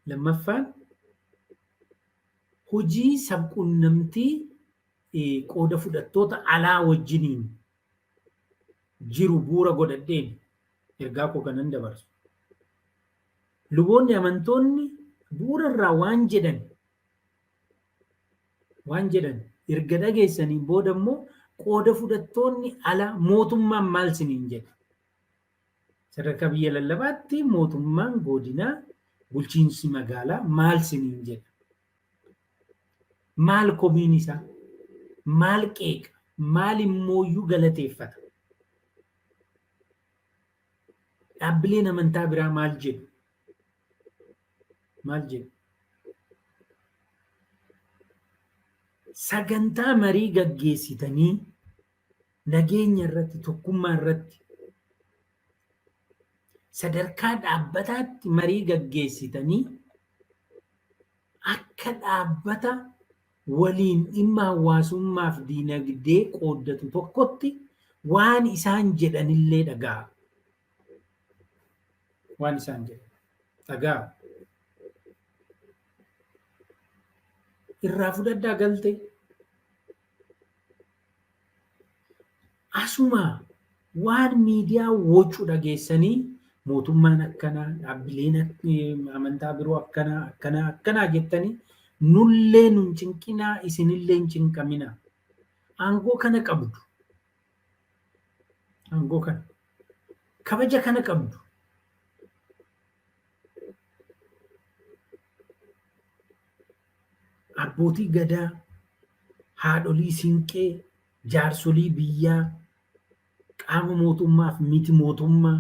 Lammaffaan hojii sabquunnamtii qooda fudhattoota alaa wajjiniin jiru bu'uura godhadheen ergaa koo kanan dabarsu. Luboonni amantoonni bu'uura irraa waan jedhan waan jedhan erga dhageessaniin booda immoo qooda fudhattoonni alaa mootummaan maal siniin jedha? Sadarkaa biyya lallabaatti mootummaan godinaa bulchiinsi magaalaa maal siniin jedha? Maal komiin isaa? Maal qeeqa? Maal immooyyuu galateeffata? Dhaabbileen amantaa biraa maal jedhu? Maal jedhu? Sagantaa marii gaggeessitanii nageenya irratti, tokkummaa irratti sadarkaa dhaabbataatti marii gaggeessitanii akka dhaabbata waliin dhimma hawaasummaaf diinagdee qooddatu tokkotti waan isaan jedhanillee dhaga'a. Waan isaan jedhan dhaga'a. Irraa fudhadhaa galtee. Asuma waan miidiyaa wocu dhageessanii mootummaan akkanaa, dhaabbileen amantaa biroo akkanaa, akkanaa, akkanaa jettanii nullee nun cinqinaa isinillee hin cinqaminaa. Aangoo kana qabdu. Aangoo kana. Kabaja kana qabdu. Abbootii Gadaa, haadholii Siinqee, jaarsolii biyyaa, qaama mootummaaf miti mootummaa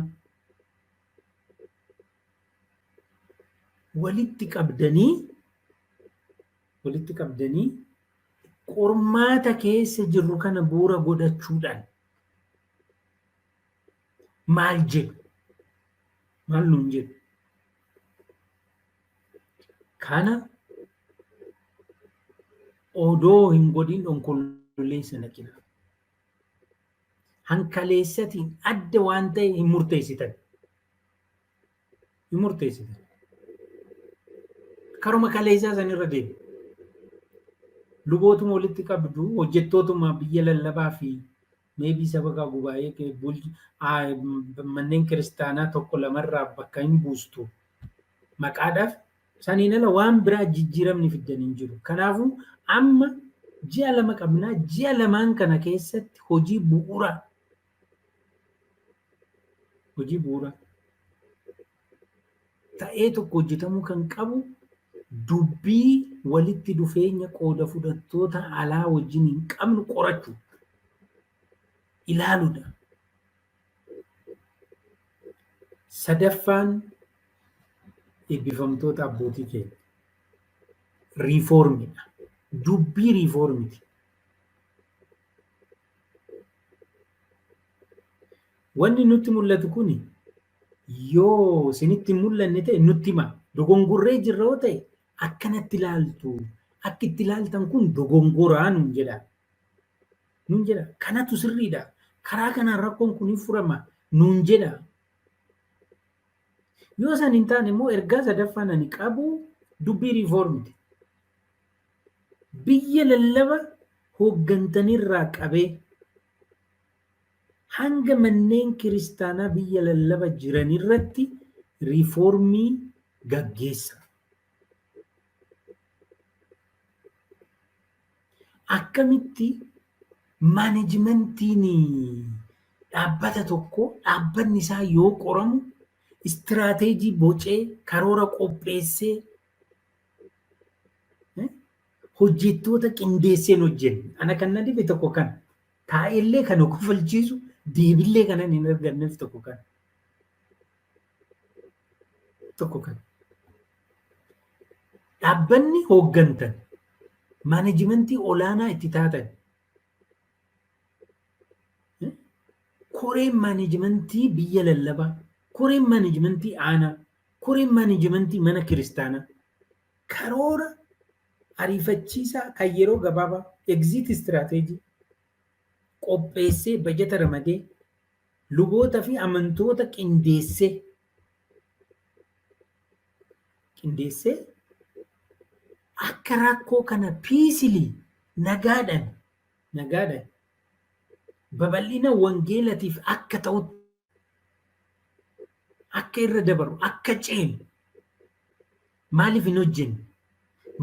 walitti qabdanii walitti qabdanii qormaata keessa jirru kana bu'uura godhachuudhaan maal jedhu? Maal nuun jedhu? Kana odoo hin godhin onkololeessa naqina. Hankaleessatiin adda waan ta'e hin murteessitan. Hin murteessitan. Karuma kaleessaa sanirra deemu. Lubootuma walitti qabdu hojjettootuma biyya lallabaa fi maybe sabakaa gubaa'ee manneen kiristaanaa tokko lamarraa bakka hin buustu. Maqaadhaaf saniin ala waan biraa jijjiiramni fiddan hin jiru. Kanaafuu amma ji'a 2 qabnaa ji'a lamaan kana keessatti hojii bu'uuraa hojii bu'uuraa ta'ee tokko hojjetamuu kan qabu dubbii walitti dhufeenya qooda fudhattoota alaa wajjin hin qabnu qorachuu ilaaluudha. Sadaffaan eebbifamtoota abbootii keenya riifoormiidha. Dubbii riifoormiti. Wanni nutti mul'atu kuni yoo isinitti hin mul'anne ta'e nutti himaa. Dogongorree jirra yoo ta'e akkanatti ilaaltu. Akki itti ilaaltan kun dogongoraa nuun jedhaa. Nuun jedha. Kanatu sirriidha. Karaa kanaan rakkoon kun hin furama nuun jedha. Yoo san hin taane immoo ergaa sadaffaan ani qabu dubbii riifoormiti. Biyya lallaba hooggantanirraa qabee hanga manneen kiristaanaa biyya lallaba jiranirratti riifoormii gaggeessa. Akkamitti maanejimentiin dhaabbata tokkoo dhaabbanni isaa yoo qoramu istiraateejii bocee karoora qopheessee hojjettoota qindeessee hin hojjenne. Ana kan na dhibe tokko kana. Taa'ellee kan kofalchiisu deebillee kanan hin arganneef tokko kana. Tokko kana. Dhaabbanni hooggantan maanejimentii olaanaa itti taatan koreen maanejimentii biyya lallabaa, koreen maanejimentii aanaa, koreen maanejimentii mana kiristaanaa karoora ariifachiisaa kan yeroo gabaabaa exit strategy qopheessee bajata ramadee luboota fi amantoota qindeessee Qindeessee akka rakkoo kana peacefully, nagaadhaan nagaadhaan babal'ina wangeelatiif akka ta'utti akka irra dabaru, akka ceenu maaliif hin hojjenne?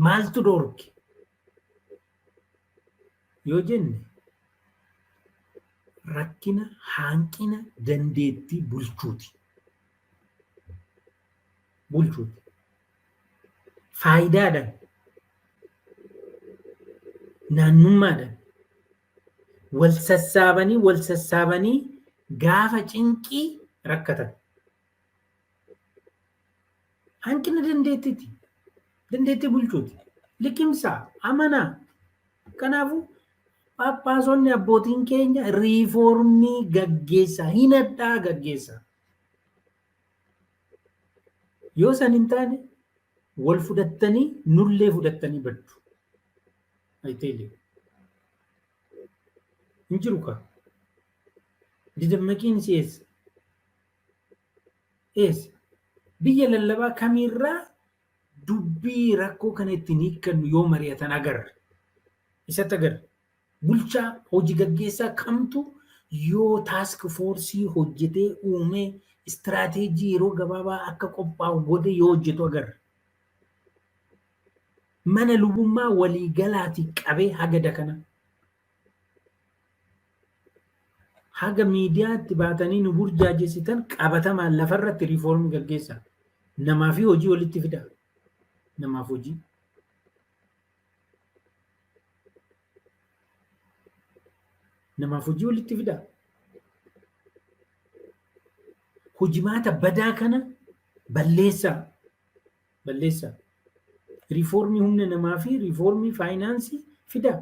Maaltu dhoorke yoo jenne, rakkina hanqina dandeettii bulchuuti. Bulchuuti. Faayidaadhaan, naannummaadhaan wal sassaabanii wal sassaabanii gaafa cinqii rakkatan. Hanqina dandeettiiti. Dandeettii bulchuuti. Liqimsaa, amanaa. Kanaafuu Phaaphaasonni, abbootiin keenya, riifoormii gaggeessaa, hinadhaa gaggeessaa. Yoo san hin taane wal fudhattanii nullee fudhattanii baddu. I tell you. Hin jiru kaa. Didammaqiin si eessa? Eessa? Biyya lallabaa kamiirraa dubbii rakkoo kana ittiin hiikkannu yoo mari'atan agarra? Isatti agarra. Bulchaa hojii gaggeessaa kamtu yoo task force hojjetee uumee istiraateejii yeroo gabaabaa akka qophaa'u godhe yoo hojjetu agarra? Mana lubummaa waliigalaatii qabee haga dakana. Haga miidiyaatti baatanii nu burjaajessitan, qabatamaan lafarratti riifoormii gaggeessaa. Namaa fi hojii walitti fidaa. Namaaf hojii. Namaaf hojii walitti fidaa. Hojimaata badaa kana balleessaa. Balleessaa. Riifoormii humna namaa fi riifoormii faayinaansii fidaa.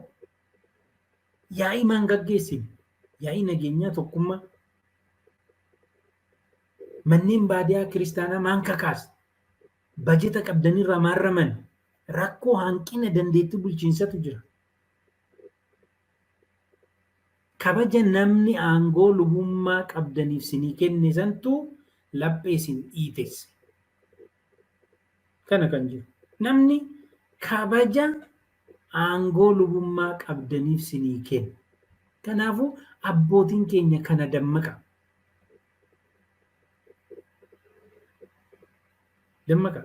Yaa'ii maan gaggeessine? Yaa'ii nageenyaa tokkummaa. Manneen baadiyaa kiristaanaa maan kakaase? Bajeta qabdanirraa maan raman? Rakkoo hanqina dandeettii bulchiinsatu jira. Kabaja namni aangoo lubummaa qabdaniif sinii kenne santu laphee isin dhiitesse. Kana kan jiru. Namni kabaja aangoo lubummaa qabdaniif sinii kenne. Kanaafuu abbootiin keenya kana dammaqa. Dammaqa.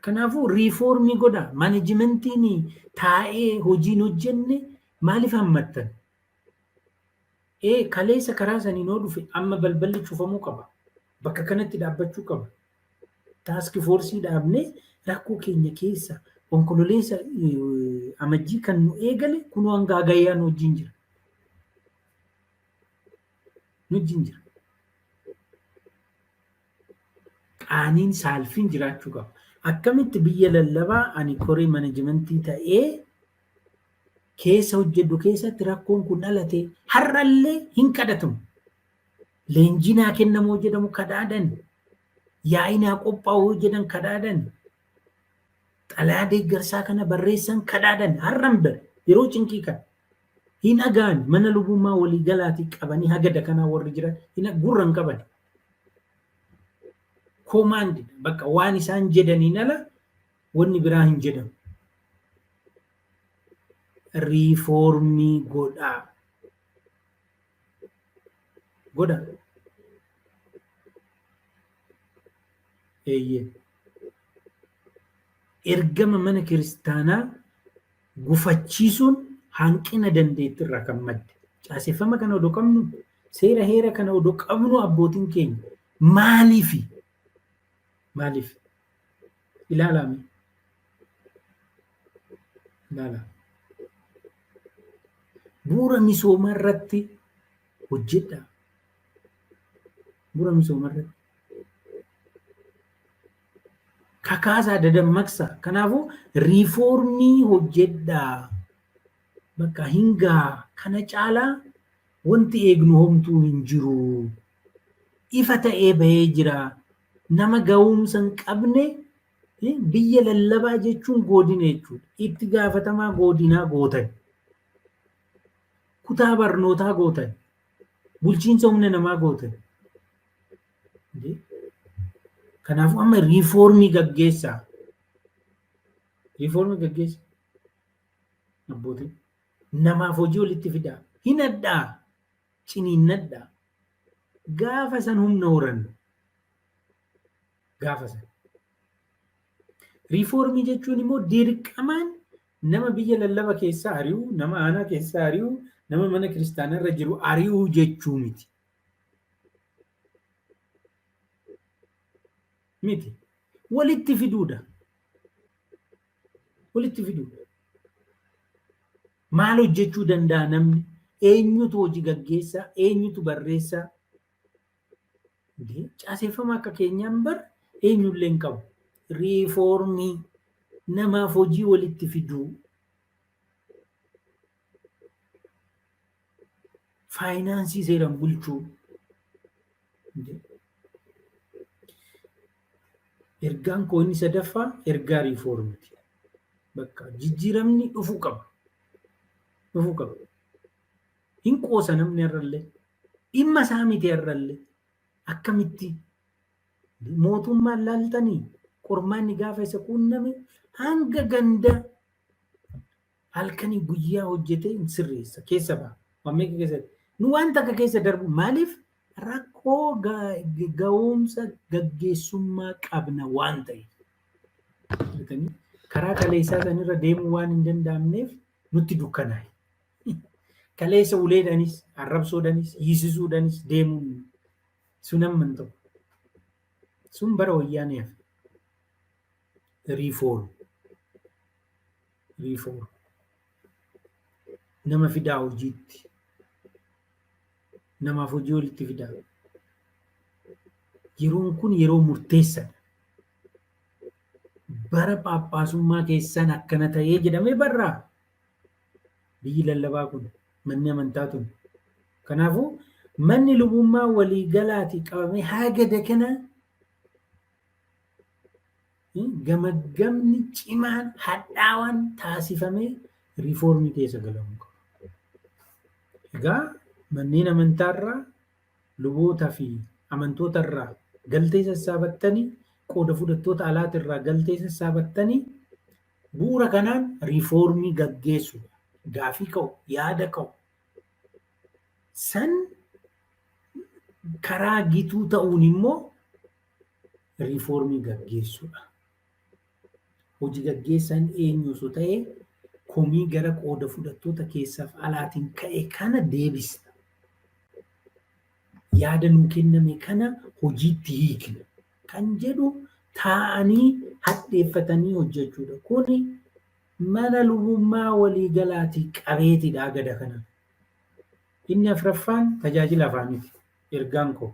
Kanaafuu riifoormii godha. Maanajimentiin taa'ee hojiin hojjenne maaliif hammattan? Ee, kaleessa karaa saniin yoo dhufe amma balballi cufamuu qaba. Bakka kanatti dhaabbachuu qaba. Task force dhaabnee rakkoo keenya keessa Onkololeessa, Amajjii kan nu eegale kunoo hanga Hagayyaa nu wajjin jira. Nu wajjin jira. Qaaniin saalfiin jiraachuu qaba. Akkamitti biyya lallabaa ani koree manajimentii ta'ee keessa hojjedhu keessatti rakkoon kun dhalate har'allee hin kadhatamu? Leenjii naa kennamoo jedhamu kadhaadhan. Yaa'ii naa qophaa'uu jedhan kadhaadhan. Xalayaa deeggarsaa kana barreessan kadhaadhan har'an bira yeroo cinqii kana. Hin dhagaan mana lubummaa waliigalaatii qabanii haga dakanaa warri jiran hin gurra hin qaban. Koomaandi bakka waan isaan jedhaniin ala wanni biraa hin jedhamu. Riifoormii godhaa. Godha. Eeyyee. Ergama mana kiristaanaa gufachiisuun hanqina dandeettii irraa kan madde. Caaseffama kana odoo qabnu, seera heera kana odoo qabnu, abbootiin keenya maaliifi? Maaliif? Ilaalaa mee. Ilaalaa. Bu'uura misoomaa irratti hojjedhaa. Bu'uura misoomaa irratti. Kakaasaa, dadammaqsaa. Kanaafuu riifoormii hojjedhaa. Bakka hin gahaa. Kana caalaa wanti eegnu homtuu hin jiru. Ifa ta'ee bahee jira. Nama ga'umsa hin qabne, biyya lallabaa jechuun godina jechuudha. Itti gaafatamaa godinaa gootan. Kutaa barnootaa gootan. Bulchiinsa humna namaa gootan. Kanaafuu amma riifoormii gaggeessaa. Riifoormii gaggeessa. Abbootiin namaaf hojii walitti fidaa. Hinadhaa. Ciniinnadhaa. Gaafa san humna horannu. Gaafa san. Riifoormii jechuun immoo dirqamaan nama biyya lallaba keessaa ari'uu, nama aanaa keessaa ari'uu, nama mana kiristaanaa irra jiru ari'uu jechuu miti. Miti. Walitti fiduudha. Walitti fiduudha. Maal hojjechuu danda'a namni? Eenyutu hojii gaggeessaa? Eenyutu barreessaa? Caaseeffama akka keenyaan bar eenyullee hin qabu. Riifoormii namaaf hojii walitti fiduu. Faayinaansii seeraan bulchuu. Ergaan koo inni sadaffaa ergaa riifoormiiti. Bakka jijjiiramni dhufuu qaba. Dhufuu qaba. Hin qoosa namni har'allee. Dhimma isaa miti har'allee. Akkamitti mootummaan laaltanii qormaanni gaafa isa quunname hanga ganda halkanii guyyaa hojjetee hin sirreessa keessa ba'a. Waan meeqa keessatti. Nu waan takka keessa darbu maaliif rakkoo ga'umsa gaggeessummaa qabna waan ta'eef. Karaa kaleessaa sanirra deemuu waan hin danda'amneef nutti dukkanaa'e. Kaleessa uleedhanis, arrabsoodhanis, hiisisuudhanis deemuun sun amma hin ta'u. Sun bara wayyaanee hafe. Riifoorm. Riifoorm. Nama fidaa hojiitti. Namaaf hojii walitti fidaa. Yeroon kun yeroo murteessaadha. Bara Phaaphaasummaa keessan akkana ta'ee jedhamee barraa. Biyyi lallabaa kun, manni amantaa tun. Kanaafuu manni lubummaa waliigalaatii qabamee haga dakana gamaggamni cimaan hadhaawaan taasifamee riifoormii keessa galamuu qaba. Egaa manneen amantaarraa luboota fi amantoota irraa galtee sassaabattanii qooda fudhattoota alaatirraa galtee sassaabattanii bu'uura kanaan riifoormii gaggeessuudha. Gaafii ka'u, yaada ka'u san karaa gituu ta'uun immoo riifoormii gaggeessuudha. Hojii gaggeessaan eenyu osoo ta'e komii gara qooda fudhattoota keessaaf alaatiin ka'e kana deebisna. Yaada nuu kenname kana hojiitti hiikna kan jedhu taa'anii hadheeffatanii hojjechuudha. Kuni mana lubummaa waliigalaatii qabeetidha gada kana. Inni afraffaan tajaajila afaaniiti. Ergaan koo.